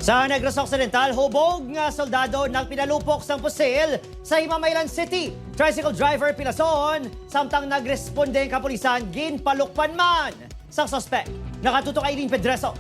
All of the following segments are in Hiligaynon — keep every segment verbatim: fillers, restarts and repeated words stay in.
Sa Negros Occidental, hubog nga soldado nagpinalupok sang pusil sa Himamaylan City. Tricycle driver pilason, samtang nagresponde ang kapulisan, ginpalukpan man sang suspek. Nakatutok Aileen Pedreso.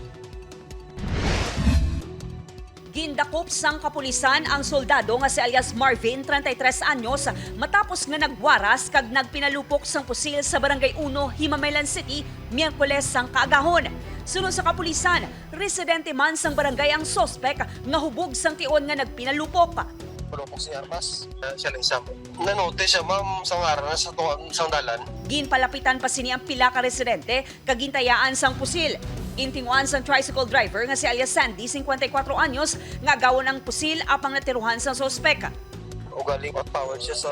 Gindakop sang kapulisan ang soldado nga si alias Marvin, treinta y tres anyos, matapos nga nagwaras kag nagpinalupok sang pusil sa Barangay Uno, Himamaylan City, Miyerkules sang kaagahon. Suno sa kapulisan, residente man sang barangay ang suspek nga hubog sang tion nga nagpinalupok. Palupok sa armas, eh, siya lang isa. Nanote siya, ma'am, sa ngaran sa tuwang sang dalan. Ginpalapitan pa sini ang pila ka residente kag gintayaan sang pusil. Gintinguan sang tricycle driver nga si alias Sandy, cincuenta y cuatro anyos, nga agawon ang pusil apang natiruhan sang suspek. Ugaling outpowered siya sa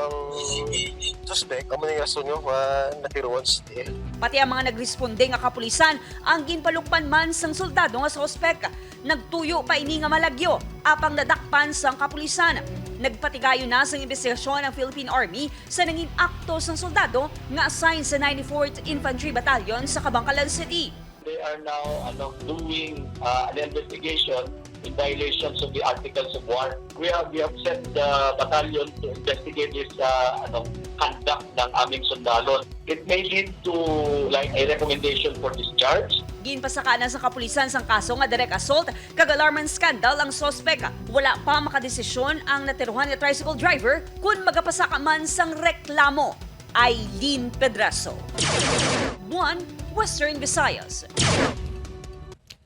suspek, amo na yung rason nga natiruan siya. Pati ang mga nagresponde nga kapulisan ang ginpalukpan man sang soldado nga suspek. Nagtuyo pa ini nga malagyo apang nadakpan sang kapulisan. Nagpatigayon na sang imbestigasyon ang Philippine Army sa nangin akto sang soldado nga assign sa ninety-fourth Infantry Battalion sa Kabankalan City. They are now, ano, doing, uh, an investigation in violations of the Articles of War. We have, we have sent the battalion to investigate this, uh, ano, conduct ng aming sundalo. It may lead to, like, a recommendation for discharge. Ginpasakaan sa kapulisan sang kaso nga direct assault kag alarm and scandal ang suspek. Wala pa makadesisyon ang natiruhan nga tricycle driver kon magapasaka man sang reklamo. Aileen Pedraso, One Western Visayas.